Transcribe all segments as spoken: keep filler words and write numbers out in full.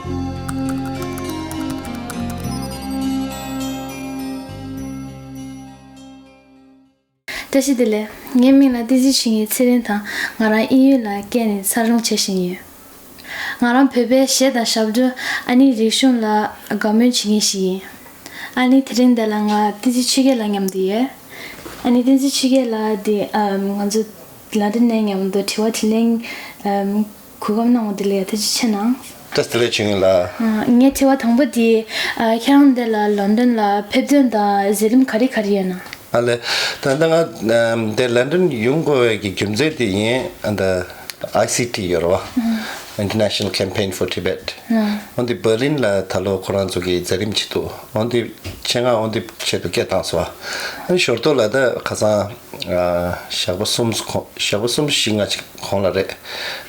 བཀྲ་ཤིས་བདེ་ལེགས། ངའི་མིང་ལ་བསྟན་འཛིན་ཆོས་རྒྱན་ཚེ་རིང་དང་། ང་རང་དབྱིན་ཡུལ་ལ་བསྐྱལ་ནས་འཚར་ལོངས་བྱེད་བཞིན་ཡོད། ང་རང་བོད་པའི་གཞས་དང་ཞབས་བྲོ། ཨ་ནི་རིག་གཞུང་ལ་དགའ་མོས་བྱེད་མཁན་ཞིག་ཡིན། ཨ་ནི་དེ་རིང་འདི་ལ་ང་བསྟན་འཛིན་ཆོས་རྒྱན་ལགས་མཉམ་དུ་ཡོད། ཨ་ནི་བསྟན་འཛིན་ཆོས་རྒྱན་ལགས་འདི་ཨམ་ང་ཚོ་ལན་ཌན་ནས་མཉམ་དུ་དྲི་བ་དྲིས་ལན་ཨམ་གོ་སྐབས་གནང་བ་དེ་ལ་ཡང་ཐུགས་རྗེ་ཆེ་གནང་། བཀྲ་ཤིས་བདེ་ལེགས་ཆོས་རྒྱན་ལགས། ཨ། ངའི་དྲི་བ་དང་པོ་དེ། ཨ། ཁྱེད་རང་འདི་ལ་ལོན་ཌོན་ལ་ཕེབས་དོན་དང་མཛད་རིམ་ག་རེ་ག་རེ་ཡོད་ན། ཨ་ལེ། ད་ལྟ་ང་ཨམ་འདིར་ལོན་ཌོན་ཡོང་དགོས་པའི་གི་རྒྱུ་མཚན་དེ་ཡིན། ཨ། ད་ཨའི་སི་ཊི་ཡོད་རེད་པ། International Campaign for Tibet། ཨ། འོ་འདི་བྷར་ལིན་ལ་ད་ལོ་ཁོ་རང་ཚོ་གི་མཛད་རིམ་ཅིག་འདུག་འོ་འདི་ཆེད་མངགས་འོ་འདི་ཆེད་དུ་སྐད་བཏང་སོང་། ཨ་ནི་ཞོར་དུ་ལ་ད་ཁ་སང་ཨ་ཞག་པ་གསུམ་གོང་ཞག་པ་གསུམ་བཞི་ལྔ་ཅིག་གོང་ལ་རེད།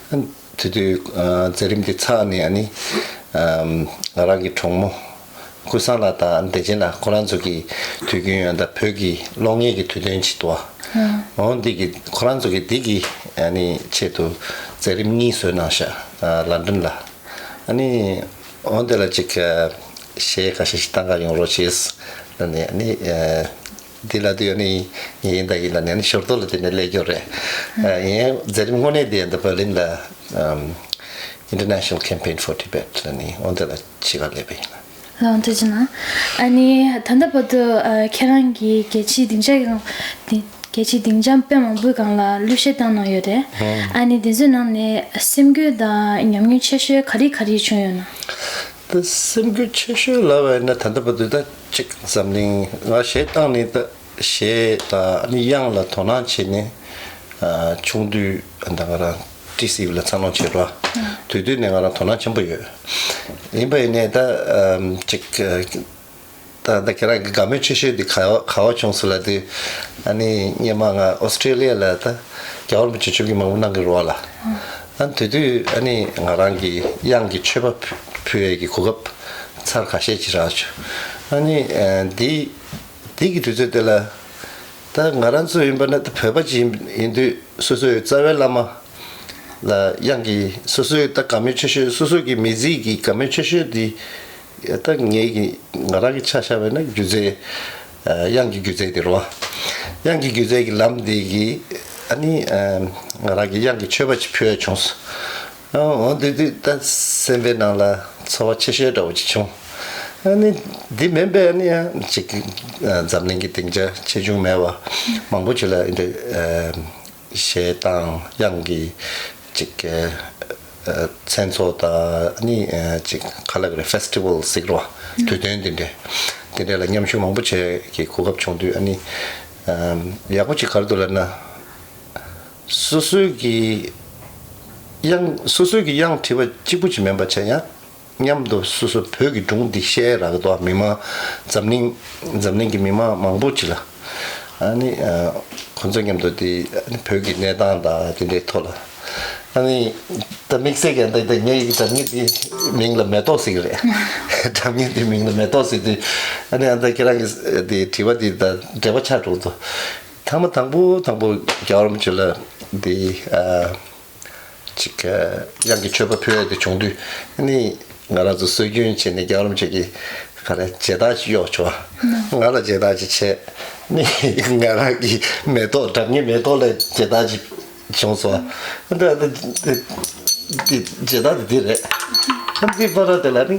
ཨ། དེ་དུས་ཨ་མཛད་རིམ་འདི་ཚར་ནས། ཨ་ནི་ཨམ་ང་རང་གི་གྲོགས་མོ་ཀུན་བཟང་ལགས་དང་བདེ་ཆེན་ལགས། ཁོ་རང་ཚོ་གིས་དུས་རྒྱུན་ཡང་ད་བོད་ཀྱི་གློག་བརྙན་གྱི་དུས་སྟོན་ཅིག་འདུག་པ། ཨ། འོ་འདི་གི་ཁོ་རང་ཚོ་གིས་འདི་གི་ཨ་ནི་ཆེད་དུ་མཛད་རིམ་གཉིས་བཟོས་གནང་ཤག་ཨ། ལོན་ཌོན་ལ། ཨ་ནི་འོ་འདི་ལ་ཅིག་ཨ་གཞས་ཁ་ཤས་ཤིག་གཏང་ག་ཡོང་རོགས་བྱེད་ལབ་ནས། ཨ་ནི་ཨ་འདི་ལ་དུས་ནི་ངས་ཡིན་ད་ཡིན་ལ་ནས་ནི་ཞོར་དུ་ལ་དེ་ནས་སླེབས་རྒྱུ་རེད། ཨ། ཡིན། མཛད་རིམ་དངོས་གནས་དེ་འདི་བྷར་ལིན་ལ་ཨམ་International Campaign for Tibet ལ་ནི་འོ་འདི་ལ་ཕྱི་ག་སླེབས་པ་ཡིན། ལགས་འོང་། ཐུགས་རྗེ་གནང་། ཨ་ནི་ད་ལྟ་བར་དུ་ཨ་ཁྱེད་རང་གིས་རྒྱལ་སྤྱིའི་སྡིངས་ཆ་གང་སྡིང་རྒྱལ་སྤྱིའི་སྡིངས་ཆ་དཔེ་མང་པོའི་སྒང་ལ་གླུ་གཞས་བཏང་གནང་ཡོད་རེད། ཨ་ནི་དེ་ཚོའི་ནང་ནས་སེམས་འགུལ་དང་ཉམས་མྱོང་ཆེ་ཤོས་ག་རེ་ག་རེ་བྱུང་ཡོད་ན། ད་སེམས་འགུལ་ཆེ་ཤོས་ལབ་པ་ཡིན་ན་ད་ལྟ་བར་དུ་ད་ཅིག་འཛམ་གླིང་ང་གཞས་བཏང་ནས་ད་གཞས་དང་ཨ་ནི་དབྱངས་ལ་དོ་སྣང་བྱས་ནས། ཨ། ཆུང་དུས་ད་ང་རང་ཊི་སི་ཝི་ལ་འཚར་ལོངས་བྱས་རོགས། དེ་དུས་ནས་ང་རང་དོ་སྣང་ཆེན་པོ་ཡོད། ཡིན་པ་ཡིན་ནས་ད་ཨམ་ཅིག་ཨ་ད་ད་ཁྱེད་རང་གི་དགའ་མོས་ཆེ་ཤོས་དེ་ག་བ་ག་བ་བྱུང་སོང་ལབ་དུས། ཨ་ནི་སྔོན་མ་ང་ཨོ་སི་ཀྲི་ལི་ཡ་ལ་ད་རྒྱལ་བ་རིན་པོ་ཆེ་ཆོས་བརྒྱུད་མང་པོ་གནང་གི་རེད་པ་ལགས། ཨ། དེ་དུས་ཨ་ནི་ང་རང་གིས་དབྱངས་ཀྱི་མཆོད་པ་ཕུལ་ཕུལ་ཡས་ཀྱི་གོ་སྐབས་ཚར་ཁ་ཤས་ཅིག་རག་བྱུང་། ཨ་ནི་ཨ་འདི་འདི་གི་དུས་ཚོད་དེ་ལ་ད་ང་རང་ཚོ་ཡིན་པ་ན་ད་བོད་པ་ཅིག་ཡིན་ཡིན་དུས་སོ་སོའི་རྩ་བའི་བླ་མ་ལ་དབྱངས་ཀྱི་སོ་སོའི་ད་དགའ་མོས་ཆེ་ཤོས་སོ་སོ་གི་མི་ཚེ་གི་དགའ་མོས་ཆེ་ཤོས་དེ། ད་ངེད་ཀྱི་ང་རང་གི་ཆ་བཞག་པ་ན་སྒྱུ་རྩལ། ཨ། དབྱངས་ཀྱི་སྒྱུ་རྩལ་དེ་རེད་པ། དབྱངས་ཀྱི་སྒྱུ་རྩལ་གྱི་ལམ་དེ་གི་ཨ་ནི་ཨ་ང་རང་གིས་དབྱངས་ཀྱི་མཆོད་པ་ཅིག་ཕུལ་ཡ་བྱུང་སོང་། ཨ། འོ་དེ་དུས་ད་སེམས་པའི་ནང་ལ་ཚོར་བ་ཆེ་ཤོས་འདྲ་བོ་ཅིག་བྱུང་། ཨ་ནི་འདི་མིན་པའི་ཨ་ནི་ཡང་ཅིག་ཨ་འཛམ་གླིང་གི་སྡིངས་ཆ་ཆེ་ཆུང་མེད་པ་མང་པོ་ཅིག་ལ་འདི་ཨ་གཞས་དང་དབྱངས་ཀྱི་ཅིག་ཨ་མཚན་ཚོགས་དང་ཨ་ནི་ཨ་ཅིག་ག་ལབ་རེད། ཕེ་སི་ཊི་ཝལ་ཟེར་གི་རེད་པ། དུས་སྟོན་འདི་འདྲ་འདི་འདྲ་ལ་མཉམ་ཞུགས་མང་པོ་བྱེད་ཀྱི་གོ་སྐབས་བྱུང་དུས། ཨ་ནི་ཨ་ཡག་པོ་ཅིག་ག་རེ་འདུག་ལབ་ན། སོ་སོའི་གི་དབྱངས་སོ་སོའི་གི་དབྱངས་བྲིས་པ་གཅིག་པུ་ཅིག་མིན་པ་བྱས། ཡང་མཉམ་དུ་སོ་སོ་བོད་ཀྱི་སྒྲུང་འདི་བཤད་རག་གི་འདུག་མི་མང་འཛམ་གླིང་འཛམ་གླིང་གི་མི་མང་མང་པོ་ཅིག་ལ། ཨ་ནི་ཨ་ཁོང་ཚོ་མཉམ་དུ་དེ་ཨ་ནི་བོད་ཀྱི་གནས་སྟངས་དང་དེ་འདྲའི་ཐོག་ལ། ཨ་ནི་ད་དམིགས་བསལ་གྱི་ད་ད་ངའི་སྒྲ་སྙན་དེ་མིང་ལ་མེ་ཏོག་ཟེར་གི་རེད། སྒྲ་སྙན་དེ་མིང་ལ་མེ་ཏོག་ཟེར་དུས། ཨ་ནི་ཨ་ད་ཁྱེད་རང་གི་དེ་དྲི་བ་དེ་ད་འགྲེལ་པ་ཆགས་འགྲོ་འདུག་ཐ་མ་དང་པོ་དང་པོ་རྒྱལ་བ་རིན་པོ་ཆེ་ལ་དེ་ཨ། ཅིག་ག་དབྱངས་ཀྱི་མཆོད་པ་ཕུལ་ཡ་དེ་བྱུང་དུས། ཨ་ནི་ང་རང་ཚོ་སྲོལ་རྒྱུན་བྱས་ནས་རྒྱལ་བ་རིན་པོ་ཆེ་གིས་ག་རེ་མཇལ་དར་ཞིག་གཡོགས་བྱུང་། ང་ལ་མཇལ་དར་ཅིག་བྱས། ཨ་ནི་ང་རང་གི་མེ་ཏོག་སྒྲ་སྙན་མེ་ཏོག་ལ་མཇལ་དར་ཅིག་བྱུང་སོང་། ཨ་འདི་འདི་འདི་འདི་མཇལ་དར་དེ་འདི་རེད། ཨ་འདི་པར་དེ་ལ་ནི་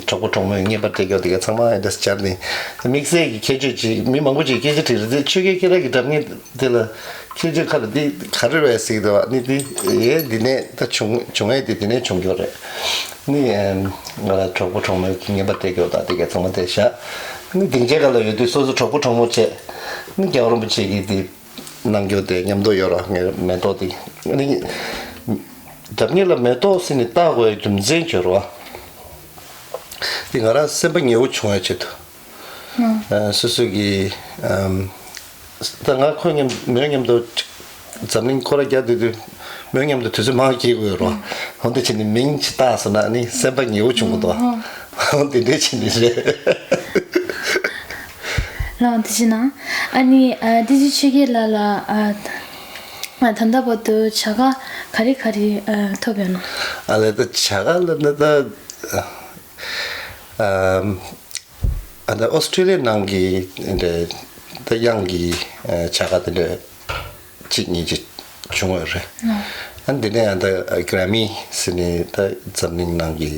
གྲོགས་པོ་གྲོགས་མོས་རྔན་པ་སྤྲད་རྒྱུ་དེ་ག་ཚང་མ་ཨེ་འདྲ་སྦྱར་ནས། དམིགས་བསལ་གྱི་ཁྱད་ཆོས་ཅིག་མི་མང་པོ་ཅིག་སྐད་ཆ་དྲིས་རེད་དེ། ཆོས་རྒྱལ་ཁྱེད་རང་གི་སྒྲ་སྙན་དེ་ལ་ཁྱེད་ཚོས་ཁ་ལ་འདི་ག་རེ་རེད་ཟེར་གྱི་འདུག་ཨ་ནི་འདི་ཨེ་འདི་ནས་ད་བྱུང་བྱུང་ཨེ་འདི་འདི་ནས་བྱུང་རྒྱུ་རེད། ཨ་ནི་ང་ལ་གྲོགས་པོ་གྲོགས་མོས་ཀྱི་རྔན་པ་སྤྲད་རྒྱུ་དང་དེ་ག་ཚང་མ་དེ་བཞག་ཨ་ནི་སྡིངས་ཆའི་སྒང་ལ་ཡོད་དུས་སོ་སོ་གྲོགས་པོ་གྲོགས་མོ་བྱས། ཨ་ནི་རྒྱལ་བ་རིན་པོ་ཆེ་གིས་འདི་གནང་རྒྱུ་དེ་མཉམ་དུ་ཡོད་ར། ངའི་མེ་ཏོག་དེ་ཨ་ནི་སྒྲ་སྙན་ལ་མེ་ཏོག་ཟེར་ནས་བཏགས་དགོས་རྒྱུ་མཚན་བརྗོད་རོགས། འདི་ང་རང་སེམས་པ་ཉེ་བོ་བྱུང་བའི་ཆེད་དུ། ཨ། སོ་སོ་གི་ཨམ། ད་ང་ཁོ་མཉམ་མོའི་མཉམ་དུ་འཛམ་གླིང་སྐོར་ར་རྒྱག་སྡོད་དུས་མོའི་མཉམ་དུ་དུས་ཚོད་མང་སྐྱེལ་དགོས་རོ། འོ་འདི་བྱས་ནས་མིང་ཅིག་བཏགས་སོང་ན་ནི་སེམས་པ་ཉེ་བོ་བྱུང་གི་འདུག་འོ་འདི་འདྲས་བྱས་ནས་རེད། ལགས་འོང་། དེ་བྱས་ན་ཨ་ནི་ཨ་བསྟན་འཛིན་ཆོས་རྒྱན་ལགས་ལ་ཨ་ད་ལྟ་བར་དུ་བྱ་དགའ་ག་རེ་ག་རེ་ཨ་ཐོབ་ཡོད་ན། ཨ་ལས་ད་བྱ་དགའ་ལབ་ན་ད། ཨ་ཨ་ད་ཨོ་སི་ཀྲི་ལི་ཡ་ནང་གི་འདི་ད་དབྱངས་ཀྱི་ཨ་བྱ་དགའ་དེ་འདྲ་གཅིག་གཉིས་ཅིག་བྱུང་ཡོད་རེད། ཨ་འདི་ནས་ཨ་ད་གྷ་རེ་མི་ཟེར་ནས་ད་འཛམ་གླིང་ནང་གི་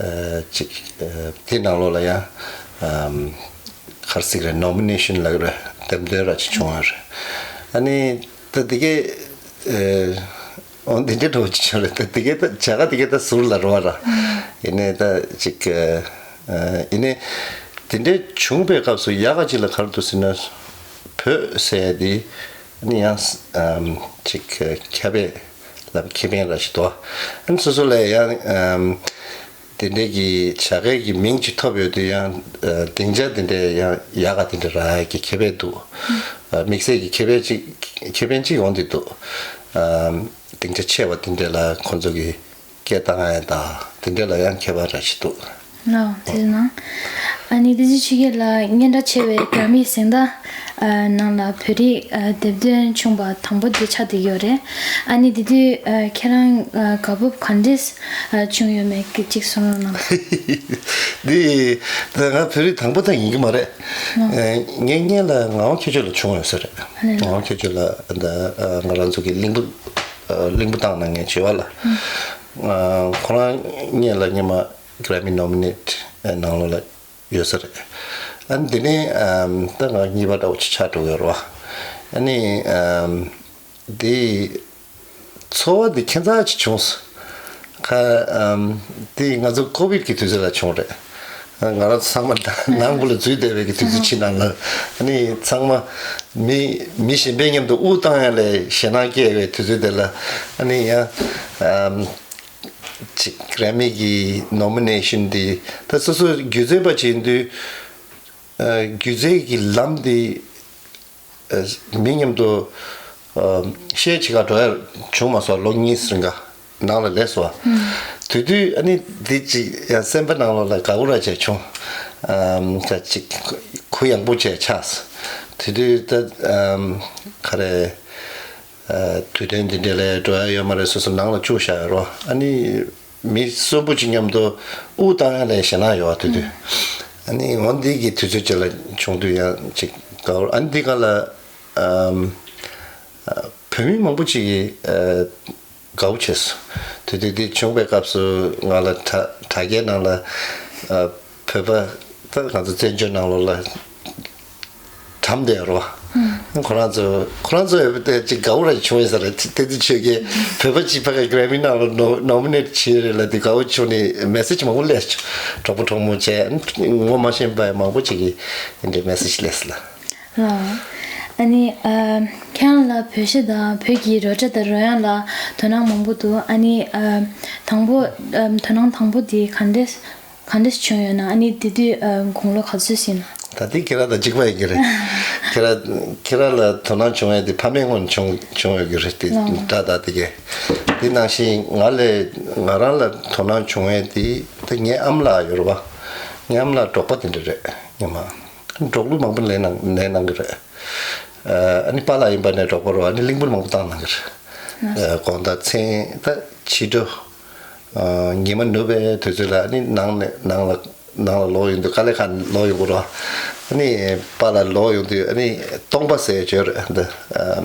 ཨ་ཅིག་ཨ་དེ་ནང་ལོགས་ལ་ཡང་ཨམ་ག་རེ་ཟེར་གི་རེད། ནོ་མི་ནེ་ཤན་ལབ་གི་རེད། འདེམས་ཐོན་ར་ཅིག་བྱུང་ཡོད་རེད། ཨ་ནི་ད་དེ་གས་ཨ་འོ་འདི་འདྲའི་འགྲོ་ཅིག་བྱུང་རེད། ད་དེ་གས་ད་བྱ་དགའ་དེ་གས་ད་ཟུར་ལ་རོ་བ་ར། ཡིན་ནའི་ད་ཅིག་ཨ་ཡིན་ནའི་དེ་འདྲའི་བྱུང་པའི་སྐབས་སུ་ཡག་ག་ཅིག་ལ་ག་རེ་འདུག་ཟེར་ན། བོད་ཟེར་ཡ་དེ་ཨ་ནི་ཡང་ཨམ་ཅིག་ཁྱབ་པའི་ལབ་ཁེ་ཕན་ར་ཞིག་འདུག་ཨ་ནི་སོ་སོ་ལ་ཡང་ཨམ་དེ་འདྲའི་གི་བྱ་དགའི་གི་མིང་ཅིག་ཐོབ་ཡོད་དུས་ཡང་ཨ་སྡིངས་ཆ་དེ་འདྲའི་ཡང་ཡག་ག་དེ་འདྲ་རག་ཡ་གི་ཁེ་ཕན་འདུག་ཨ་དམིགས་བསལ་གྱི་ཁེ་ཕན་ཅིག་ཁེ་ཕན་ཅིག་ཡོང་གི་འདུག་ཨམ་སྡིངས་ཆ་ཆེ་བ་དེ་འདྲ་ལ་ཁོང་ཚོ་གི་སྐད་བཏང་ཡ་དང་དེ་འདྲ་ལ་ཡང་ཁྱད་པར་ར་ཞིག་འདུག་ལགས་དེ་ནང་ཨ་ནི་བདེ་སྐྱིད་ཆོས་རྒྱལ་ལགས་སྙན་གྲགས་ཆེ་བའི་གྷ་རེ་མི་གཟེངས་རྟགས་ཨ་ནང་ལ་བོད་རིགས་ཨ་འདེམས་ཐོན་བྱུང་པ་དང་པོ་དེ་ཆགས་བསྡད་ཀྱི་ཡོད་རེད། ཨ་ནི་དེ་དུས་ཨ་ཁྱེད་རང་ཨ་དགའ་སྤོབས་ག་འདྲས་ཨ་བྱུང་ཡོད་མེད་ཀྱི་ཅིག་གསུང་རོགས་གནང་། འདི་ད་ང་བོད་རིགས་དང་པོ་ད་ཡིན་གྱི་མ་རེད། ཨ་ངའི་སྔོན་ལ་ངག་དབང་མཁས་མཆོག་ལགས་བྱུང་ཡོད་ས་རེད། ངག་དབང་མཁས་མཆོག་ལགས་ད་ཨ་ང་རང་ཚོ་གི་གླིང་བུ་ཨ་གླིང་བུ་བཏང་གནང་མཁན་བྱེས་པ་ལགས། ཨ་ཁོ་རང་སྔོན་ལ་སྔོན་མ་གྷ་རེ་མི་ནོ་མི་ནེཊ་ནང་ལོགས་ལ་ཡོད་ས་རེད། ཨ་ནི་དེ་ནས་ཨམ་ད་ང་གཉིས་པ་འདྲ་བོ་ཅིག་ཆགས་འགྲོ་གི་ཡོད་རེད་བ། ཨ་ནི་ཨམ་དེ་ཚོར་བ་དེ་ཁྱད་མཚར་ཅིག་བྱུང་སོང་། ཁ་ཨམ་དེ་ང་ཚོ་ཀོ་བིད་ཀྱི་དུས་ཚོད་ལ་བྱུང་རེད། ང་རང་ཚོ་ཚང་མ་ནང་ཁུལ་ལ་འཛུལ་བསྡད་པའི་གི་དུས་ཚོད་ཅིག་ནང་ལ་ཨ་ནི་ཚང་མ་མི་མི་གཞན་པའི་མཉམ་དུ་དབུགས་བཏང་ཡ་ལས་ཞེད་སྣང་སྐྱེ་བའི་དུས་ཚོད་དེ་ལ་ཨ་ནི་ཡང་ཨམ་ཅིག་གྷ་རེ་མི་གི་ནོ་མི་ནེ་ཤན་འདི་ད་སོ་སོ་སྒྱུ་རྩལ་པ་ཅིག་ཡིན་དུས་ཨ་སྒྱུ་རྩལ་གྱི་ལམ་འདི་ཨ་མི་མཉམ་དུ་ཨ་ཤེར་བྱེད་ག་འགྲོ་ཡ་བྱུང་མ་སོང་། ལོ་གཉིས་རིང་ག་ནང་ལ་ལས་སོ། དེ་དུས་ཨ་ནི་འདི་ཅིག་ཡང་སེམས་པ་ནང་ལོགས་ལ་དགའ་པོ་ར་བྱས་བྱུང་། ཨ་ཅིག་གུ་ཡངས་པོ་བྱས་ཆགས་སོང་། དེ་དུས་ད་ཨམ་ག་རེ། དུས་སྟོན་འདི་འདྲ་ལ་འགྲོ་ཡ་ཡོད་མ་རེད། སོ་སོ་ནང་ལ་བཅུག་བཞག་ཡོད་རོ། ཨ་ནི་མི་གསོན་པོ་ཅིག་མཉམ་དུ་དབུགས་བཏང་ཡ་ལས་ཞེད་སྣང་ཡོད་བ་དེ་དུས། ཨ་ནི་འོ་འདི་གི་དུས་ཚོད་ཅིག་ལ་བྱུང་དུས་ཡང་ཅིག་དགའ་བོ། ཨ་ནི་འདི་ག་ལ་ཨམ་བོད་མི་མང་པོ་ཅིག་གིས་དགའ་བོ་བྱས་སོང་། དེ་དུས་འདི་བྱུང་བའི་སྐབས་སུ་ང་ལ་དྲ་དྲ་རྒྱའི་ནང་ལ་བོད་པ་ད་ང་ཚོ་བཙན་བྱོལ་ནང་ལོགས་ལ་གྲམ་བསྡད་རོ། ཁོ་རང་ཚོ་ཁོ་རང་ཚོ་ཡོད་པ་དེ་ཅིག་དགའ་བོ་ར་བྱུང་ཡོད་ས་རེད། ཏེ་ཏེ་ཆོས་ཀྱི་བོད་པ་གཅིག་ཕ་གི་གྷ་རེ་མི་ནང་ལ་ནོ་ནོ་མི་ནེཊ་བྱས་རེད་ལབ་དུས་དགའ་བོ་བྱུང་ནས་མེ་སེ་ཇི་མང་པོ་སླེབས་བྱུང་། གྲོགས་པོ་གྲོགས་མོ་བྱས་ངོ་མ་ཤེས་པ་མང་པོ་ཅིག་གིས་འདི་འདྲའི་མེ་སེ་ཇི་སླེབས་སོང་ལ། ལགས། ཨ་ནི་ཨ་ཁྱེད་རང་ལ་བོད་གཞས་དང་བོད་ཀྱི་རོལ་ཆ་དང་རོལ་དབྱངས་ལ་དོ་སྣང་མང་པོ་འདུག་ཨ་ནི་ཨ་དང་པོ་ཨ་དོ་སྣང་དང་པོ་དེ་ག་འདྲས་ག་འདྲས་བྱུང་ཡོད་ན། ཨ་ནི་དེ་དུས་ཨ་དགུང་ལོ་ག་ཚོད་ཡིན་ན། ད་ལྟའི་ཁྱེད་རང་དང་གཅིག་པ་ཡིན་གྱི་རེད། ཁྱེད་རང་ཁྱེད་རང་ལ་དོ་སྣང་བྱུང་ཡས་དེ་ཕ་མའི་སྔོན་བྱུང་བྱུང་ཡོད་ཀྱི་རེད། དེ་ལགས། སྒྲ་དག་དེ་གས་དེ་ནང་བཞིན་ང་ལས་ང་རང་ལ་དོ་སྣང་བྱུང་ཡས་དེ་ད་ངའི་ཨ་མ་ལགས་ཡོད་རེད་བ། ངའི་ཨ་མ་ལགས་འབྲོག་པ་དེ་འདྲ་རེད། ངོ་མ་འབྲོག་གླུ་མང་པོ་ལེན་གནང་ལེན་གནང་གི་རེད། ཨ་ནི་པཱ་ལགས་ཡིན་པ་ནས་འབྲོག་པ་རེད་བ། ཨ་ནི་གླིང་བུ་མང་པོ་བཏང་གནང་གི་རེད། ཨ་དགོང་དག་མཚན་ད་ཕྱི་དྲོ། ཨ་ཉི་མ་ནུབ་པའི་དུས་ཚོད་ལ་ཨ་ནི་ནང་ནས་ནང་ལ་ནང་ལ་ལོག་ཡོང་དུས་དཀའ་ལས་ཁག་ལོག་ཡོང་གི་རེད། ཨ་ནི་པཱ་ལགས་ལོག་ཡོང་དུས་ཨ་ནི་སྟོང་པ་ཟེར་ཡས་ཅིག་ཡོད་རེད། འདི་ཨ་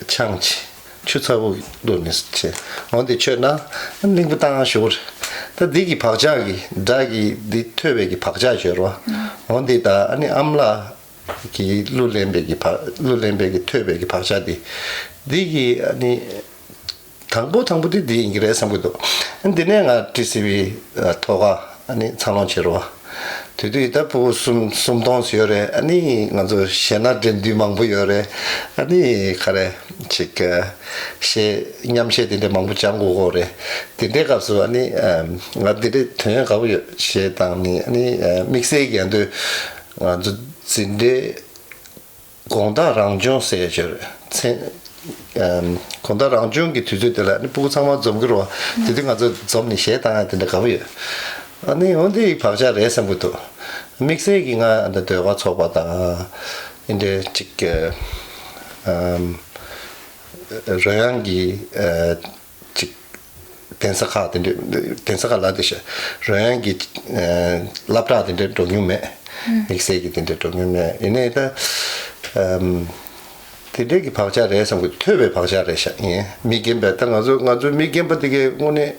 ཆང་ཅིག་ཆུ་ཚ་པོ་བླུགས་ནས་བྱས། འོ་འདི་མཆོད་ན་གླིང་བུ་བཏང་ཞོར། ད་འདི་གི་བག་ཆགས་ཀྱི་སྒྲ་གི་འདི་ཐོས་པའི་གི་བག་ཆགས་ཡོད་རེད་བ། འོ་འདི་ད་ཨ་ནི་ཨ་མ་ལགས་ཀྱི་གླུ་ལེན་པའི་གི་བག་གླུ་ལེན་པའི་གི་ཐོས་པའི་གི་བག་ཆགས་འདི། འདི་གི་ཨ་ནི་དང་པོ་དང་པོ་དེ་འདི་ཡིན་གྱི་རེད་བསམ་གྱི་འདུག་ཨ་འདི་ནས་ང་ཊི་སི་ཝི་ཐོག་ཁ་ཨ་ནི་འཚར་ལོངས་བྱས་རེད་བ། དེ་དུས་ད་ཕྲུ་གུ་གསུམ་གསུམ་སྟོང་ཙམ་ཡོད་རེད། ཨ་ནི་ང་ཚོ་གཞས་སྣ་འགྲན་བསྡུར་མང་པོ་ཡོད་རེད། ཨ་ནི་ག་རེ་ཅིག་གཞས་མཉམ་གཞས་དེ་འདྲ་མང་པོ་སྦྱང་དགོས་ཀྱི་རེད། དེ་འདྲའི་སྐབས་སུ་ཨ་ནི་ང་འདི་འདྲའི་དོན་དགའ་པོ་ཡོད། གཞས་བཏང་ནི་ཨ་ནི་དམིགས་བསལ་གྱི་ཡང་དུས་ང་ཚོ་འཛིན་གྲྭའི་དགོང་དག་རང་སྦྱོང་ཟེར་ཡ་ཅིག་ཡོད་རེད། མཚན་ཨམ། དགོང་དག་རང་སྦྱོང་གི་དུས་ཚོད་དེ་ལ་ནི་ཕྲུ་གུ་ཚང་མ་འཛོམས་ཀྱི་རེད་བ། དེ་དུས་ང་ཚོ་འཛོམས་ནས་གཞས་བཏང་ཡ་དེ་འདྲ་དགའ་པོ་ཡོད། ཨ་ནི་འོ་འདི་བག་ཆགས་རེད་བསམ་གྱི་འདུག་དམིགས་བསལ་གྱིས་ང་འདི་ཟློས་གར་ཚོགས་པ་དང་འདི་འདྲའི་ཅིག་ཨམ། རོལ་དབྱངས་ཀྱི་ཨ། ཅིག་གདན་ས་ཁག་དེ་འདྲ། གདན་ས་ཁག་ལ་དེ་ཤ་རོལ་དབྱངས་ཀྱི་ཨ་སློབ་གྲྭ་དེ་འདྲ་འགྲོ་མྱོང་མེད། དམིགས་བསལ་གྱི་དེ་འདྲ་འགྲོ་མྱོང་མེད། ཡིན་ནའི་ད་ཨམ་དེ་འདྲའི་གི་བག་ཆགས་རེད་བསམ་གི། ཐོས་པའི་བག་ཆགས་རེད་ཤག་ཡིན། མི་རྒན་པས་ད་ང་ཚོ་ང་ཚོའི་མི་རྒན་པ་དེ་གའི་དངོས་གནས།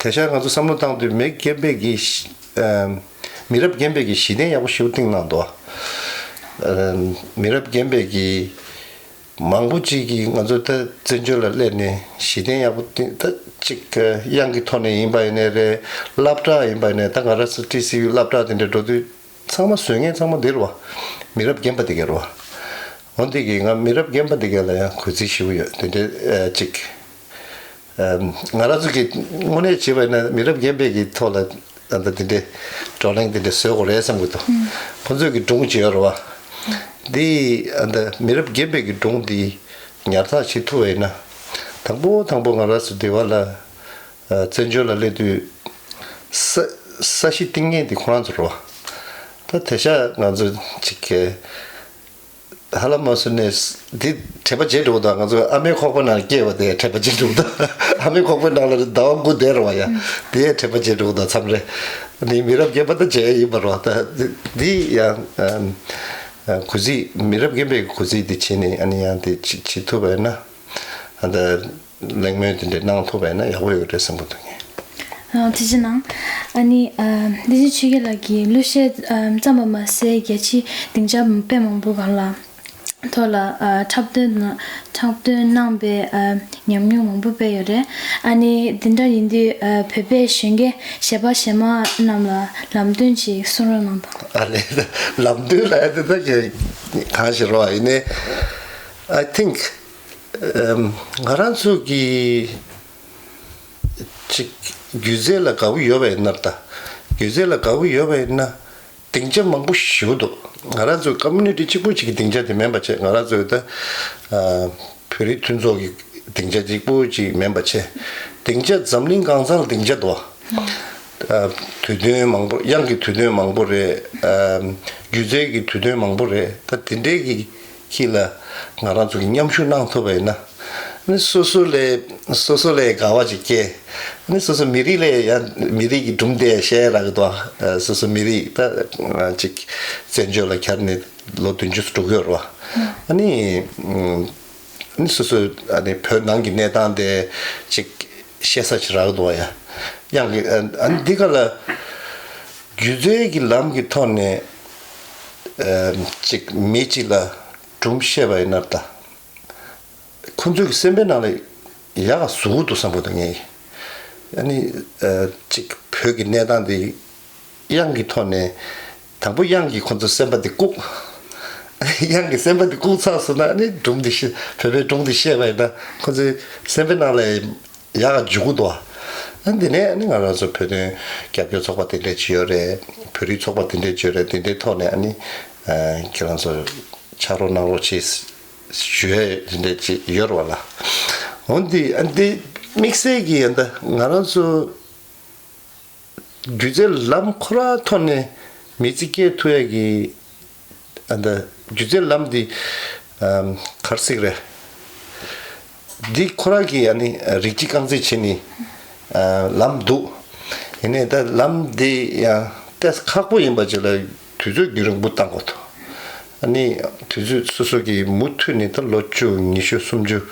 དེང་སང་ང་ཚོ་བསམ་བློ་བཏང་དུས་མི་རྒན་པའི་གི་ཤི་ཨ་མི་རབས་རྒན་པའི་གི་གཞི་རྟེན་ཡག་པོ་ཞིག་བཏིང་གནང་འདུག་ཨ་མི་རབས་རྒན་པའི་གི་མང་པོ་ཅིག་གིས་ང་ཚོ་ད་བཙན་བྱོལ་ལ་སླེབས་ནས་གཞི་རྟེན་ཡག་པོ་བཏིང་། ད་ཅིག་དབྱངས་ཀྱི་ཐོག་ནས་ཡིན་པ་ཡིན་ནའི་རེད། སློབ་གྲྭ་ཡིན་པ་ཡིན་ནའི། ད་ང་རང་ཚོ་ཊི་སི་ཡུ་སློབ་གྲྭ་དེ་འདྲ་འགྲོ་དུས་ཚང་མ་བཟོ་མཁན་ཚང་མ་འདི་རེད་བ། མི་རབས་རྒན་པ་དེ་ག་རེད་བ། འོན་ཏེ་གི་ང་མི་རབས་རྒན་པ་དེ་ག་ལ་ཡང་གུས་བརྩི་ཞུ་གི་ཡོད། དེ་འདྲའི་ཨ་ཅིག་ཨ་ང་རང་ཚོ་གི་དངོས་གནས་བྱས་པ་ཡིན་ན་མི་རབས་རྒན་པའི་གི་ཐོག་ལ་ཨ་ད་དེ་འདྲའི་བགྲོ་གླེང་དེ་འདྲ་བཟོ་དགོས་རེད་བསམ་གི་འདུག་ཁོང་ཚོས་གི་སྒྲུང་ཅིག་ཡོད་རེད་བ། འདི་ཨ་ད་མི་རབས་རྒན་པའི་གི་སྒྲུང་འདི་ཉར་ཚགས་བྱེད་ཐུབ་པ་ཡིན་ན། དང་པོ་དང་པོ་ང་རང་ཚོ་འདི་བ་ལ་ཨ་བཙན་བྱོལ་ལ་སླེབས་དུས་ས་ས་གཞི་བཏིང་མཁན་དེ་ཁོ་རང་ཚོ་རེད་བ། ད་དེང་སང་ང་ཚོ་ཅིག་གི་ཧ་ལམ་མ་སོང་ནས་འདི་དྲན་པ་བརྗེད་འགྲོ་གི་འདུག་ང་ཚོ་ཨ་མའི་ཁོག་པའི་ནང་སྐྱེས་པ་དེ་དྲན་པ་བརྗེད་འགྲོ་གི་འདུག་ཨ་མའི་ཁོག་པའི་ནང་ལ་ཟླ་བ་དགུ་བསྡད་རེད་བ་ཡ། དེ་དྲན་པ་བརྗེད་འགྲོ་གི་འདུག་མཚམས་རེ། ནི་མི་རབས་རྒན་པ་ད་བྱས་ཡིན་པ་རེད་བ། ད་འདི་ཡང་ཨམ་ཨ་གུས་བརྩི། མི་རབས་རྒན་པའི་གུས་བརྩི་འདི་བྱས་ནས་ཨ་ནི་ཡང་དེ་བྱེད་བྱེད་ཐུབ་པ་ཡིན་ན། ཨ་ད་གླེང་མོལ་དེ་འདྲ་གནང་ཐུབ་པ་ཡིན་ན་ཡག་པོ་ཡོད་རེད་བསམ་གི་འདུག་ངས། ཨ་ཐུགས་རྗེ་གནང་། ཨ་ནི་ཨ་བདེ་ཆེན་ཆོས་རྒྱལ་ལགས་ཀྱིས་གླུ་གཞས་ཨ་བརྩམས་པ་མ་ཟད་རྒྱལ་སྤྱིའི་སྡིངས་ཆ་དཔེ་མང་པོ་སྒང་ལ་ཐོག་ལ་ཨ་འཁྲབ་སྟོན་གནང་འཁྲབ་སྟོན་གནང་པའི་ཨ་ཉམས་མྱོང་མང་པོ་དཔེ་ཡོད་རེད། ཨ་ནི་འདི་འདྲ་ཡིན་དུས་ཨ་བོད་པའི་གཞོན་སྐྱེས་གཞས་པ་གཞས་མ་རྣམས་ལ་ལམ་སྟོན་ཅིག་གསུང་རོགས་གནང་དང་། ཨ་ལས། ལམ་སྟོན་ལ་ཡ་དེ་ད་གང་ཞིག་རོགས་ཡིན་ནའི། I think ཨམ་ང་རང་ཚོ་གི་ཅིག་སྒྱུ་རྩལ་ལ་དགའ་བོ་ཡོད་པ་ཡིན་ན། ད་སྒྱུ་རྩལ་ལ་དགའ་བོ་ཡོད་པ་ཡིན་ན་སྡིངས་ཆ་མང་པོ་ཞེ་པོ་འདུག་ང་རང་ཚོའི་ཀོ་མུ་ནི་ཊི་གཅིག་པུ་གཅིག་གི་སྡིངས་ཆ་དེ་མིན་པ་བྱས། ང་རང་ཚོའི་ད་ཨ་བོད་རིགས་མཐུན་ཚོགས་ཀྱི་སྡིངས་ཆ་གཅིག་པུ་གཅིག་མིན་པ་བྱས། སྡིངས་ཆ་འཛམ་གླིང་གང་ས་ལ་སྡིངས་ཆ་འདུག་ཨ་དུས་སྟོན་མང་པོ། དབྱངས་ཀྱི་དུས་སྟོན་མང་པོ་རེད། ཨ་སྒྱུ་རྩལ་གྱི་དུས་སྟོན་མང་པོ་རེད། ད་དེ་འདྲའི་གི་ཁྱེད་ལ་ང་རང་ཚོ་གི་མཉམ་ཞུགས་གནང་ཐུབ་པ་ཡིན་ན། ནི་སོ་སོ་ལས་སོ་སོ་ལས་དགའ་བ་ཅིག་སྐྱེ། ནི་སོ་སོ་མི་རིགས་ལས་ཡང་མི་རིགས་ཀྱི་སྒྲུང་དེ་བཤད་རག་གི་འདུག་ཨ་སོ་སོ་མི་རིགས་ད་ཅིག་བཙན་བྱོལ་ལ་འཁྱར་ནས་ལོ་བདུན་ཅུ་དྲུག་ཡོད་རེད་བ། ཨ་ནི་ཨ་ནི་སོ་སོ་ཨ་ནི་བོད་ནང་གི་གནས་སྟངས་དེ་ཅིག་བཤད་ས་ཅིག་རག་གི་འདུག་བ་ཡ། ཡང་གི་ཨ་ནི་འདི་ག་ལ་སྒྱུ་རྩལ་གྱི་ལམ་གྱི་ཐོག་ནས་ཨ་ཅིག་མི་ཅིག་ལ་སྒྲུང་བཤད་པ་ཡིན་ན། ད་ཁོ་ཚོའི་སེམས་པའི་ནང་ལ་ཡག་ག་ཟུག་འདུག་བསམ་གི་འདུག་ངས། ཨ་ནི་ཨ་ཅིག་བོད་ཀྱི་གནས་སྟངས་འདི་དབྱངས་ཀྱི་ཐོག་ནས། དང་པོ་དབྱངས་ཀྱིས་ཁོ་ཚོའི་སེམས་པ་འདི་བཀུག་དབྱངས་ཀྱིས་སེམས་པ་འདི་བཀུག་ཚར་སོང་ན། ཨ་ནི་སྒྲུང་འདི་བཤད། བོད་པའི་སྒྲུང་འདི་བཤད་པ་ཡིན་ན་ཁོ་ཚོའི་སེམས་པའི་ནང་ལ་ཡག་ག་འཇུག་གི་འདུག་ཨ་འདི་ནས་ཨ་ནི་ང་རང་ཚོ་བོད་དོན་རྒྱབ་སྐྱོར་ཚོགས་པ་དེ་འདྲ་ཅིག་ཡོད་རེད། བོད་རིགས་ཚོགས་པ་དེ་འདྲ་ཅིག་ཡོད་རེད། དེ་འདྲའི་ཐོག་ནས་ཨ་ནི་ཨ་ཁྱེད་རང་ཚོ་ཕྱག་རོགས་གནང་རོགས་བྱེད་ཞུ་ཡས་དེ་འདྲ་ཅིག་ཡོད་རེད་བ་ལ། འོན་ཏེ་ཨ་འདི་དམིགས་བསལ་གྱི་ཨ་ད་ང་རང་ཚོ་སྒྱུ་རྩལ་ལམ་ཁོ་རང་ཐོག་ནས་མི་ཚེ་སྐྱེལ་ཐུབ་ཡས་ཀྱི་ཨ་ད་སྒྱུ་རྩལ་ལམ་འདི་ཨམ་ག་རེ་ཟེར་གི་རེད། འདི་ཁོ་རང་གིས་ཨ་ནི་རིགས་གཅིག་རྐང་འཛིན་བྱས་ནས་ཨ་ལམ་འདུག་ཡིན་ནའི་ད་ལམ་འདི་ཡང་ཏོག་ཙམ་ཁག་པོ་ཡིན་པ་ཅིག་ལ་དུས་ཚོད་རྒྱུན་རིང་པོ་བཏང་དགོས་འདུག་ཨ་ནི་དུས་ཚོད་སོ་སོ་གིས་མུ་མཐུད་ནས་ད་ལོ་བཅུ་ཉི་ཤུ་སུམ་ཅུ་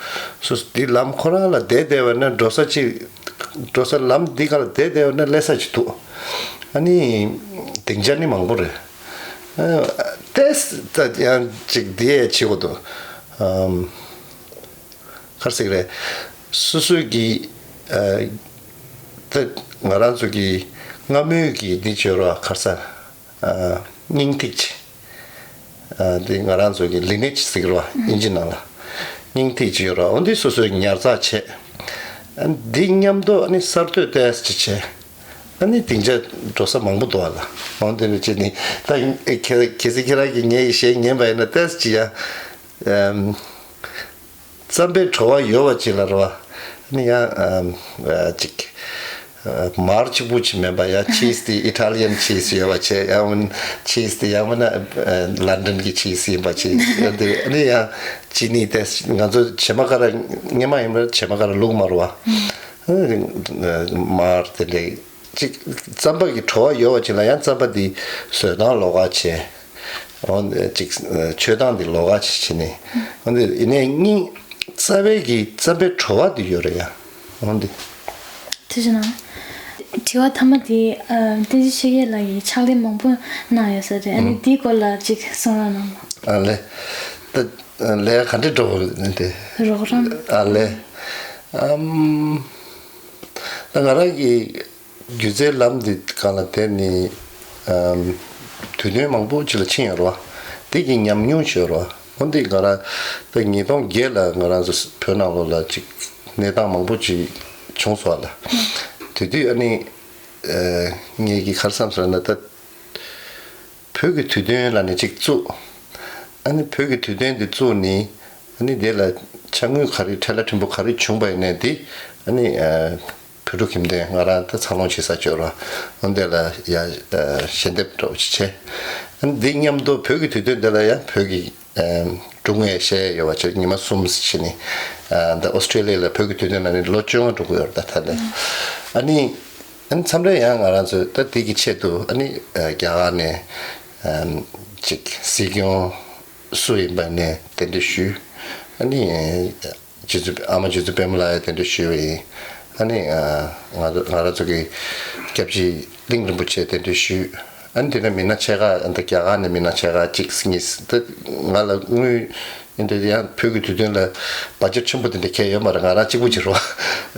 སོ་སོ་འདི་ལམ་ཁོ་རང་ལ་བསྡད་བསྡད་པ་ན་འགྲོ་ས་ཅིག་འགྲོ་ས་ལམ་འདི་ག་ལ་བསྡད་བསྡད་པ་ན་སླེབས་ས་ཅིག་འདུག་ཨ་ནི་སྡིངས་ཆ་ནི་མང་པོ་རེད། ཨ་ཏོག་ཙམ་ད་ཡང་ཅིག་འདི་ཡས་བྱེད་དགོས་འདུག་ཨམ། ག་རེ་ཟེར་གི་རེད། སོ་སོ་གི་ཨ་ད་ང་རང་ཚོ་གི་སྔ་མོའི་གི་འདི་བྱོས་རོགས། ག་རེ་ཟེར། ཨ་སྙིང་ཐིག་ཅིག་ཨ་འདི་ང་རང་ཚོ་གི་ལི་ནེ་ཇི་ཟེར་གི་རེད་བ། ཨིན་ཇི་ནང་ལ་སྙིང་ཐིག་ཅིག་ཡོད་རེད་བ། འོ་འདི་སོ་སོས་ཉར་ཚགས་བྱས། ཨ་འདི་མཉམ་དུ་ཨ་ནི་གསར་གཏོད་ཏོག་ཙམ་ཅིག་བྱས། ཨ་ནི་སྡིངས་ཆ་འགྲོ་ས་མང་པོ་འདུག་བ་ལ། འོ་འདི་འདྲ་བྱས་ནས་ད་ཨེ་གལ་གལ་སྲིད་ཁྱེད་རང་གིས་ངའི་གཞས་ཉན་པ་ཡིན་ན་ཏོག་ཙམ་ཅིག་ཡ། ཨམ། རྩམ་པའི་བྲོ་བ་ཡོད་པ་ཅིག་ལ་རེད་བ། ཨ་ནི་ཡང་ཨམ་ཨ་ཅིག་ཨ་མར་གཅིག་པུ་ཅིག་མིན་པ་ཡ། ཆིས་དེ་ཨི་ཊ་ལི་ཡན་ཆིས་ཡོད་པ་བྱས། ཡང་མིན་ཆིས་དེ་ཡང་མིན་ན་ཨ་ལན་ཌན་གྱི་ཆིས་ཡིན་པ་ཅིག་ཡོད་དེ། ཨ་ནི་ཡང་ཅི་ནི་དེ་ང་ཚོ་བྱེ་མ་ཀ་ར་སྔོན་མ་ཡིན་པ་བྱེ་མ་ཀ་ར་བླུགས་མ་རེད་བ། མར་དེ་འདྲའི་ཅིག་རྩམ་པ་གི་བྲོ་བ་ཡོད་པ་ཅིག་ལ་ཡང་རྩམ་པ་འདི་བཟོས་སྟངས་ལོགས་ཀ་བྱས། འོ་ཅིག་མཆོད་སྟངས་འདི་ལོགས་ཀ་ཅིག་བྱས་ནས། འོ་འདི་ཡིན་ནའི་སྙིང་རྩ་བའི་གི་རྩམ་པའི་བྲོ་བ་འདི་ཡོད་རེད་ཡ། འོ་འདི། དེ་བཞིན་ན། དྲི་བ་མཐའ་མ་དེ། ཨ། བསྟན་འཛིན་ཆོས་རྒྱལ་ལགས་ཀྱིས་ཕྱག་ལས་མང་པོ་གནང་ཡོད་ས་རེད། ཨ་ནི་ཨང་། དེའི་སྐོར་ལ་ཅིག་གསུང་རོགས་གནང་། ཨ་ལེ། ད་ལས་ག་འདྲ་འགྲོ་གི་འདི། རོགས་རམ། ཨ་ལེ། ཨམ། ད་ང་རང་གི་སྒྱུ་རྩལ་ལམ་འདི་སྒང་ལ་དེ་ནི། ཨམ། དུས་སྟོན་མང་པོ་ཅིག་ལ་ཕྱིན་ཡོད་རེད་བ། དེ་གི་ཉམས་མྱོང་ཅིག་ཡོད་རེད་བ། འོ་འདི་ང་རང་ད་ཉིས་སྟོང་བརྒྱད་ལ་ང་རང་ཚོ་བོད་ནང་ལོགས་ལ་ཅིག་གནས་སྟངས་མང་པོ་ཅིག་བྱུང་སོང་བ་ལ། དེ་དུས་ཨ་ནི། ཨ། ངེད་ཀྱིས་ག་རེ་བསམ་སོང་ན་ད། བོད་ཀྱི་དུས་སྟོན་ལབ་ནས་ཅིག་བཙུགས། ཨ་ནི་བོད་ཀྱི་དུས་སྟོན་འདི་བཙུགས་ནས། ཨ་ནི་དེ་ལ་ཅ་དངོས་ག་རེ་ཁྲལ་ལ་ཕྲན་བུ་ག་རེ་བྱུང་པ་ཡིན་ནའི་དེ། ཨ་ནི། ཨ། བོད་ཕྲུག་ཁྱིམ་སྡེ་ང་རང་ད་འཚར་ལོངས་བྱེད་ས་ཅིག་ཡོད་རེད། འོ་འདི་ལ་ཡ། ཨ། ཞལ་འདེབས་འདྲ་བོ་ཅིག་བྱས། ཨ་ནི་འདི་མཉམ་དུ་བོད་ཀྱི་དུས་སྟོན་འདི་ལ་ཡང་བོད་ཀྱི། ཨ། སྒྲུང་ངས་བཤད་ཡོད་པ་ཅིག་ཉི་མ་གསུམ་ཕྱིན་ནས། ཨ། འདི་ཨོ་སི་ཀྲེ་ལི་ཡ་ལ་བོད་ཀྱི་དུས་སྟོན་ལ་ནི་ལོ་བཅོ་ལྔ་འགྲོ་གི་ཡོད་རེད་ད་ད་ལྟ། ཨ་ནི། ཨ་ནི་མཚམས་རེ་ཡང་ང་རང་ཚོས་ད་དེ་གི་ཆེད་དུ་ཨ་ནི། ཨ། རྒྱ་གར་ནས། ཨམ། ཅིག་སྲིད་སྐྱོང་སུ་ཡིན་པ་ནས་གདན་འདྲེན་ཞུས། ཨ་ནི། རྗེ་བཙུན། ཨ་མ་རྗེ་བཙུན་པད་མ་ལགས་ཡང་གདན་འདྲེན་ཞུས་པ་ཡིན། ཨ་ནི། ཨ། ང་ང་རང་ཚོ་གི་སྐྱབས་རྗེ་གླིང་རིན་པོ་ཆེ་གདན་འདྲེན་ཞུས། ཨ་ནི་དེ་ནས་མི་སྣ་ཆེ་ཁག་ཨ་ནི་རྒྱ་གར་ནས་མི་སྣ་ཆེ་ཁག་གཅིག་གཉིས་ད་ང་ལ་དངུལ་འདི་འདྲ་ཡང་བོད་ཀྱི་དུས་སྟོན་ལ་བ་ཇེཊ་ཆེན་པོ་དེ་འདྲ་ཁྱེར་ཡོད་མ་རེད། ང་རང་གཅིག་པུ་ཅིག་རེད་བ།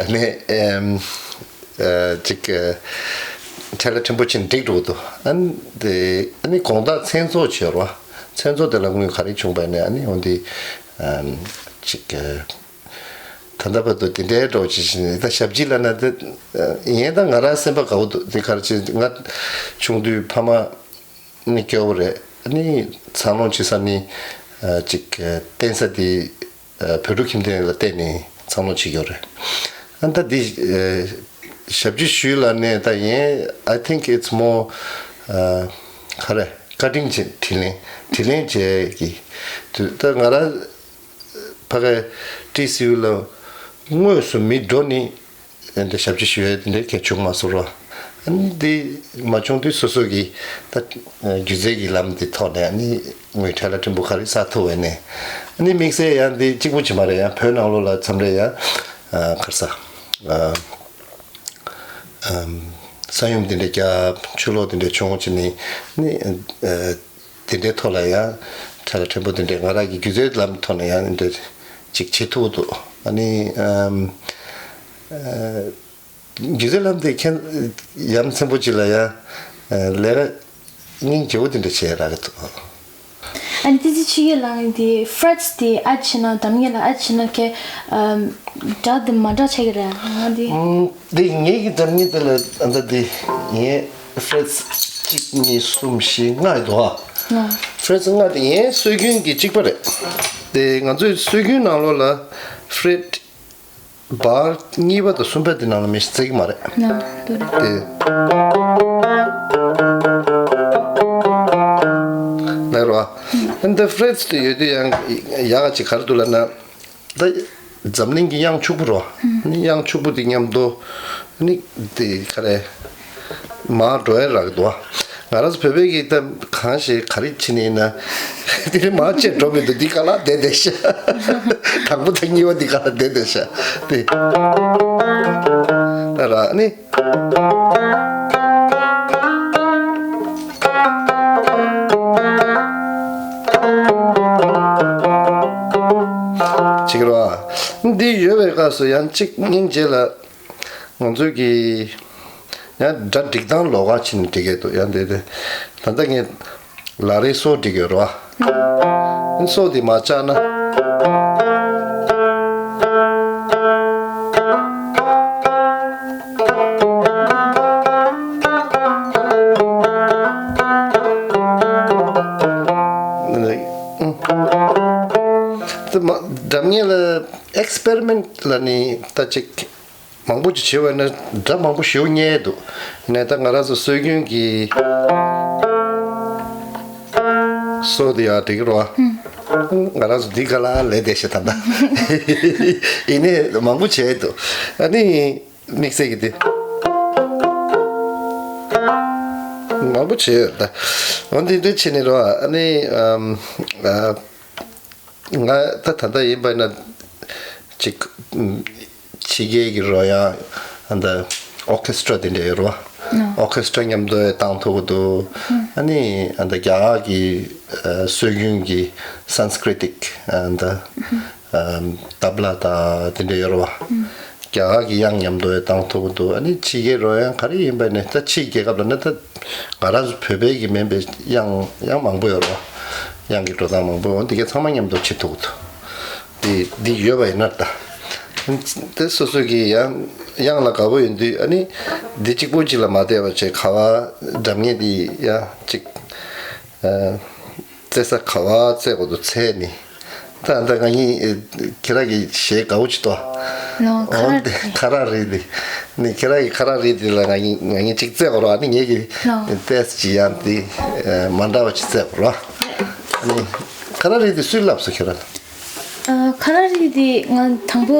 ཨ་ནི། ཨེམ། ཨ། ཅིག་ཨ། ཁྲལ་ལ་ཕྲན་བུ་ཅིག་འགྲིག་འགྲོ་གི་འདུག་ཨ་ནི་དེ་ཨ་ནི་དགོང་དག་མཚན་ཚོགས་བྱས་རེད་བ། མཚན་ཚོགས་དེ་ལ་དངུལ་ག་རེ་བྱུང་པ་ཡིན་ནའི་ཨ་ནི་འོ་འདི། ཨམ། ཅིག་ཨ། ད་ལྟ་བར་དུ་དེ་འདྲའི་འགྲོ་བྱེད་བཞིན་ད་ཞབས་ཕྱི་ལབ་ན་དེ་ཡིན་ད་ང་རང་སེམས་པ་དགའ་བོ་འདུག་དེ་ག་རེ་བྱེད་ང་ཆུང་དུས་ཕ་མ་ནི་སྐྱོ་བོ་རེད། ཨ་ནི་འཚར་ལོངས་བྱེད་ས་ནི་ཅིག་བརྟེན་ས་དེ་བོད་ཕྲུག་ཁྱིམ་སྡེ་ལ་བརྟེན་ནས་འཚར་ལོངས་བྱེད་ཀྱི་ཡོད་རེད། ཨ་ད་འདི་ཞབས་ཕྱི་ཞུས་ལབ་ནས་ད་ཡིན། I think it's more ག་རེ་ཀ་ཊིང་བྱེད། དྲི་ལེན་དྲི་ལེན་བྱེད་ཀྱི་དུས་ད་ང་རང་ཕ་གའི་ཊི་སི་ཡུ་ལ་དངོས་སུ་མི་འགྲོ་ནི་འདི་ཞབས་ཕྱི་ཞུ་ཡས་འདི་འདྲའི་གལ་བྱུང་མ་སོང་རོ། ཨ་ནི་འདི་མ་བྱུང་དུས་སོ་སོ་གི་ད་སྒྱུ་རྩལ་གྱི་ལམ་འདི་ཐོག་ནས་ཨ་ནི་དངུལ་ཁྲལ་ལ་ཕྲན་བུ་ག་རེ་བསགས་ཐུབ་པ་ནས་ཨ་ནི་དམིགས་བསལ་ཡང་འདི་གཅིག་པུ་ཅིག་མ་རེད། ཡང་བོད་ནང་ལོགས་ལ་མཚམས་རེ་ཡང་ག་རེ་ཟ། ཨམ། ས་ཡོམ་དེ་འདྲ་རྒྱབ། ཆུ་ལོག་དེ་འདྲ་བྱུང་བྱས་ནས་ནི། ཨ། དེ་འདྲའི་ཐོག་ལ་ཡང་ཁྲ་ལ་ཕྲན་བུ་དེ་འདྲའི་ང་རང་གི་སྒྱུ་རྩལ་ལམ་ཐོག་ནས་ཡང་འདི་འདྲ་ཅིག་བྱེད་ཐུབ་འདུག་ཨ་ནི། ཨམ། ཨ། སྒྱུ་རྩལ་ལམ་དེ་ཁྱེད་ཡ་མཚན་པོ་ཅིག་ལ་ཡང་ལས་ཀ་སྙིང་རྗེ་བོ་དེ་འདྲ་བྱས་རག་གི་འདུག་ཨ་ནི་བསྟན་འཛིན་ཆོས་རྒྱལ་ལགས་ཀྱིས་འདི་ཧྥྲེ་ཊི་སི་དེ་ཨེཌ་བྱས་ན། འདྲ་མཉེན་ལ་ཨེཌ་བྱས་ན་ཁྱེད་ཨམ། སྒྲ་དེ་མ་འདྲ་ཆགས་ཀྱི་རེད། ང་འདི། ཨམ། འདི་ངེད་ཀྱི་འདྲ་མཉེན་དེ་ལ་ཨ་ད་འདི་ངས་ཧྥྲེ་ཊི་སི་གཅིག་གཉིས་གསུམ་བཞི་ལྔ་ཡོད་འདུག་ཨ། ལྔ། ཧྥྲེ་ཊི་སི་ལྔ་དེ་ངའི་སྲོལ་རྒྱུན་གྱི་གཅིག་པ་རེད། དེ་ང་ཚོའི་སྲོལ་རྒྱུན་ནང་ལོགས་ལ་ཧྥྲེ་ཊི་སི་བར་གཉིས་པ་དང་གསུམ་པ་དེ་ནང་ལ་མི་ཞིག་བརྩི་གི་མ་རེད། ལགས་རོ། ཨ་འདི་ཧྥྲེ་ཊི་སི་དེ་ཡོད་དུས་ཡང་ཡག་ག་ཅིག་ག་རེ་འདུག་ལབ་ན། ད་འཛམ་གླིང་གི་དབྱངས་ཕྱུག་པོ་རོ། ཨ་ནི་དབྱངས་ཕྱུག་པོ་དེ་མཉམ་དུ་ཨ་ནི་དེ་ག་རེ་མར་འགྲོ་ཡ་རག་གི་འདུག་བ། ང་རང་ཚོ་བོད་པའི་གི་ད་གང་ཞིག་ག་རེ་བྱེད་ནི་ཡིན་ན་དེ་ནི་མར་བཅད་འགྲོ་མི་འདུག་འདི་ག་ལ་བསྡད་བསྡད་ཤག་དང་པོ་དང་གཉིས་པ་འདི་ག་ལ་བསྡད་བསྡད་ཤག་དེ་ད་ར་ཨ་ནི། བྱེད་ཀྱི་རེད་བ། འདི་ཡོད་པའི་སྐབས་སུ་ཡང་གཅིག་སྙིང་རྗེ་ལ་ང་ཚོའི་གི་ཡང་སྒྲ་སྒྲིག་སྟངས་ལོགས་ཀ་ཕྱིན་ནས་སྒྲིག་གི་འདུག་ཡང་འདི་དེ་ད་ལྟ་ངས་ལ་རེ་སོ་སྒྲིག་ཡོད་རེད་བ། སོ་འདི་མ་བཅག་ན། འདྲ་མཉེན་ལ་ཨེག་སི་པེ་རི་མེན་ཊི་ལ་ནི་ད་ཅིག་མང་པོ་ཅིག་བྱེད་པ་ན་སྒྲ་མང་པོ་ཞེ་པོ་རྙེད་འདུག་ནས་ད་ང་རང་ཚོ་སྲོལ་རྒྱུན་གྱི་སོ་དེ་ཡང་འགྲིག་གི་རེད་བ། ང་རང་ཚོ་འདི་ག་ལ་ལས་བསྡད་ཤག་ད་ལྟ། ཡིན་ནའི་མང་པོ་བྱས་འདུག་ཨ་ནི། དམིགས་བསལ་གྱི་དེ། མང་པོ་བྱས་ཡོད་ད། འོན་ཏེ་འདི་བྱས་ནས་རོ། ཨ་ནི་ཨམ། ཨ། ང་ད་ད་ལྟ་ཡིན་པ་ན་ཅིག་ཕྱི་རྒྱལ་གྱི་རོ་ཡང་ཨ་ད་ཨོ་ཁེ་སི་ཊ་ར་དེ་འདྲ་ཡོད་རོ། ཨོ་ཁེ་སི་ཊ་ར་མཉམ་དུ་བཏང་ཐུབ་ཀྱི་འདུག་ཨ་ནི་ཨ་ད་རྒྱ་གར་གྱི་ཨ་སྲོལ་རྒྱུན་གྱི་སན་སི་ཀྲི་ཏིག་ཨ་ད་ཨམ། ཏབ་ལ་དང་དེ་འདྲ་ཡོད་རེད་བ། རྒྱ་གར་གྱི་དབྱངས་མཉམ་དུ་བཏང་ཐུབ་ཀྱི་འདུག་ཨ་ནི་ཕྱི་རྒྱལ་རོ་དབྱངས་ག་རེ་ཡིན་པ་ནས་ད་ཕྱིའི་རྒྱལ་ཁབ་ལ་ནི་ད་ང་རང་ཚོ་བོད་པའི་གི་མིན་པའི་དབྱངས་དབྱངས་མང་པོ་ཡོད་རེད་བ། དབྱངས་ཀྱི་འགྲོ་སྟངས་མང་པོ་འོ་འདི་གའི་ཚང་མ་མཉམ་དུ་བྱེད་ཐུབ་ཀྱི་འདུག་འདི་འདི་ཡོད་པ་ཡིན་ན་ད། དེ་སོ་སོ་གི་ཡང་དབྱངས་ལ་དགའ་པོ་ཡོད་དུས་ཨ་ནི་འདི་གཅིག་པོ་གཅིག་ལ་མ་བལྟས་པ་བྱས་ག་བ་སྒྲ་སྙན་འདི་ཡང་གཅིག་ཨ། རྩེ་ས་ག་བ་རྩེ་དགོས་འདུག་རྩེ་ནི། ད་ད་ང་གཉིས་ཁྱེད་རང་གི་གཞས་དགའ་བོ་ཅིག་ཏོ། ལོ། ཁ་འོ་ར་དེ་རེད། ཁ་ར་རེད་དེ། ནི་ཁྱེད་རང་གི་ཁ་ར་རེད་དེ་ལ་ང་གཉིས་ང་གཉིས་གཅིག་རྩེ་དགོས་རོགས། ཨ་ནི་ངེད་ཀྱི་ལོ། ཏེས་ཅི་ཡང་དེ་མ་འདྲ་བ་ཅིག་རྩེ་དགོས་རོགས། ནི་ཁ་ར་རེད་དེ་སུས་ལབ་སོ་ཁྱེད་རང་ལ། ཨ། ཁ་ར་རེད་དེ་ང་དང་པོ་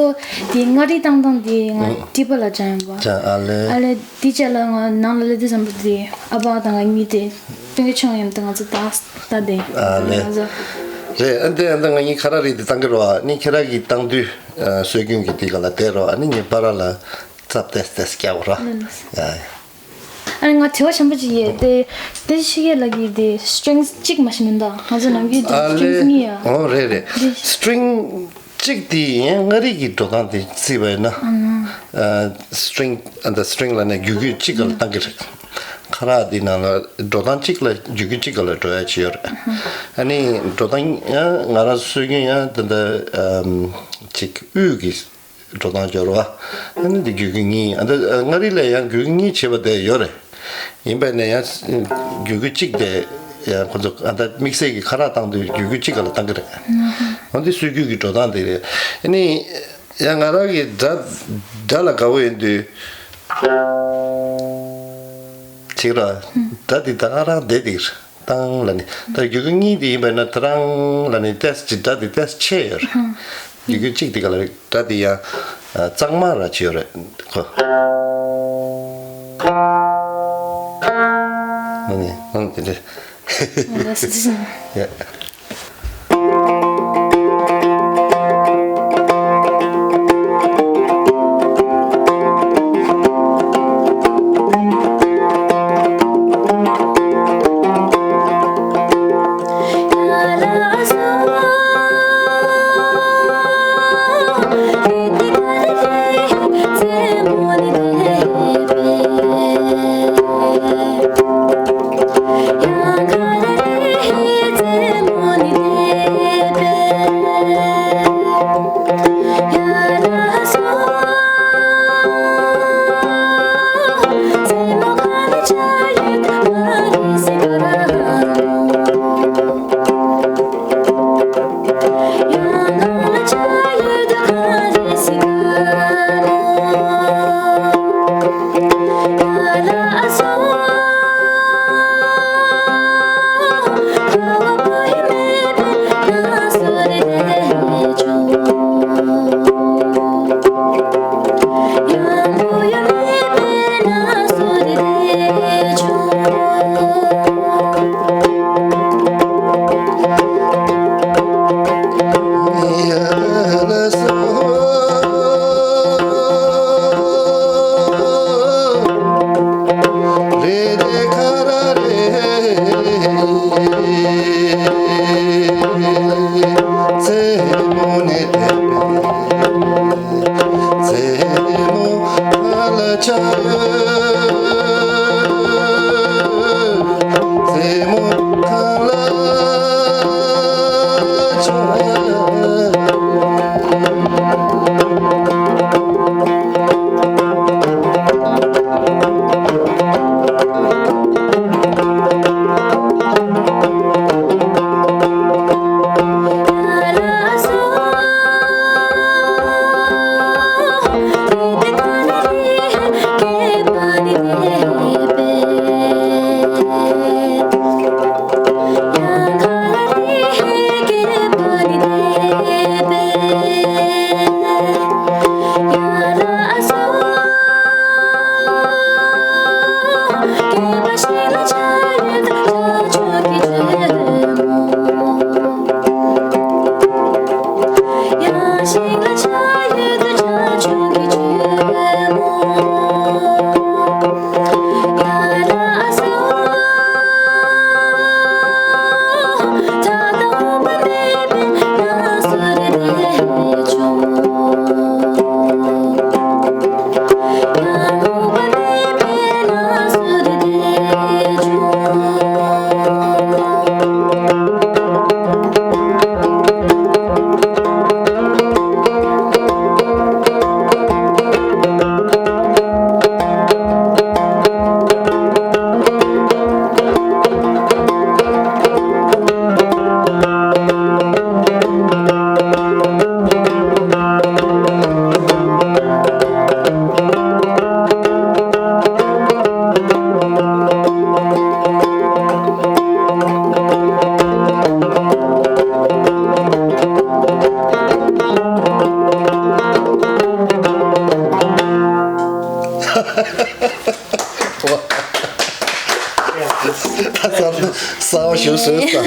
དེ་མངའ་རིས་བཏང་སྟངས་དེ་ང་ཨང་། ཊི་བི་ལ་སྦྱངས་ཡིན་པ། ཅང་ཨ་ལེ། ཨ་ལེ། དེ་རྗེས་ལ་ང་ནང་ལ་སླེབས་དུས་ཙམ་པ་དེ་ཨ་ཕ་དང་ང་གཉིས་དེ་སྟོན་གྱི་ཆུང་ཡིན་དུས་ང་ཚོ་ད་ལྟ་དེ་ཨ་ལེ། ང་ཚོ་རེད། ཨ་འདི་ཨ་འདི་ང་གཉིས་ཁ་ར་རེད་དེ་བཏང་གི་རོ། ཨ་ནི་ཁྱེད་རང་གིས་བཏང་དུས་ཨ་སྲོལ་རྒྱུན་གྱི་དེ་ག་ལ་བསྡད་རོ། ཨ་ནི་ངས་པ་ར་ལ་རྩབ་ཏེས་ཏེས་སྐྱག་རོ། ཨ་ལེ། ཡ་ཡ། ཨ་ནི་ང་དྲི་བ་ཆེན་པོ་ཅིག་ཡོད་དེ། དེ་ཕྱི་རྒྱལ་ལ་གི་དེ་སི་ཊིང་གཅིག་མ་ཤི་མིན་ད། ང་ཚོ་ནམ་རྒྱུན་དེ་ཨ་སི་ཊིང་ལེ། གཉིས་ཡ། ཨོ་རེད་རེད། དེ་སི་ཊིང་གཅིག་དེ་ཡན་མངའ་རིས་ཀྱི་འགྲོ་སྟངས་དེ་བརྩིས་པ་ཡིན་ན། ཨ་སི་ཊིང་ཨ་ད་སི་ཊིང་ལ་ནས་རྒྱུད་སྐུད་གཅིག་ག་ལ་བཏང་གི་རེད། ཁ་རག་དེ་ནང་ལ་འགྲོ་སྟངས་གཅིག་ལ་རྒྱུད་སྐུད་གཅིག་ག་ལ་འགྲོ་ཡ་ཅིག་ཡོད་རེད། ཨ་ནི་འགྲོ་སྟངས་ཡང་ང་རང་སྲོལ་རྒྱུན་ཡང་ད་ད་ཨམ་ཅིག་དབུས་ཀྱི་འགྲོ་སྟངས་སྦྱོར་བ། ཨ་ནི་འདི་རྒྱུད་སྐུད་གཉིས། ཨ་ནི་མངའ་རིས་ལ་ཡང་རྒྱུད་སྐུད་གཉིས་བྱེད་པ་དེ་ཡོད་རེད། ཡིན་པས་ན་ཡང་རྒྱུད་སྐུད་གཅིག་དེ་ཡང་ཁོ་ཚོ་ཨ་ད་དམིགས་བསལ་གྱི་ཁ་རག་བཏང་དུས་རྒྱུད་སྐུད་གཅིག་ག་ལ་བཏང་གི་རེད། འོ་འདི་སྲོལ་རྒྱུན་གྱི་འགྲོ་སྟངས་དེ་རེད། ཨ་ནི་ཡང་ང་རང་གི་སྒྲ་སྒྲ་ལ་དགའ་བོ་ཡིན་དུས་ཅིག་ར་སྒྲ་འདི་ད་ང་རང་བསྡད་དེ་རེད། བཏང་ལ་ནི་ད་རྒྱུད་སྐུད་གཉིས་དེ་ཡིན་པས་ན་དེ་རང་ལ་ནི་ཏེས་ཅི་སྒྲ་དེ་ཏེས་ཆེ་ཡོད་རེད། རྒྱུད་སྐུད་གཅིག་དེ་ག་ལ་རེད། སྒྲ་དེ་ཡང་གཙང་མ་ར་ཅི་ཡོད་རེད་ཁོ། ཨ་ནི་ཨང་དེ་འདྲ། ཡ། ད་ས་ས་བ་ཞུ་སོང་ས།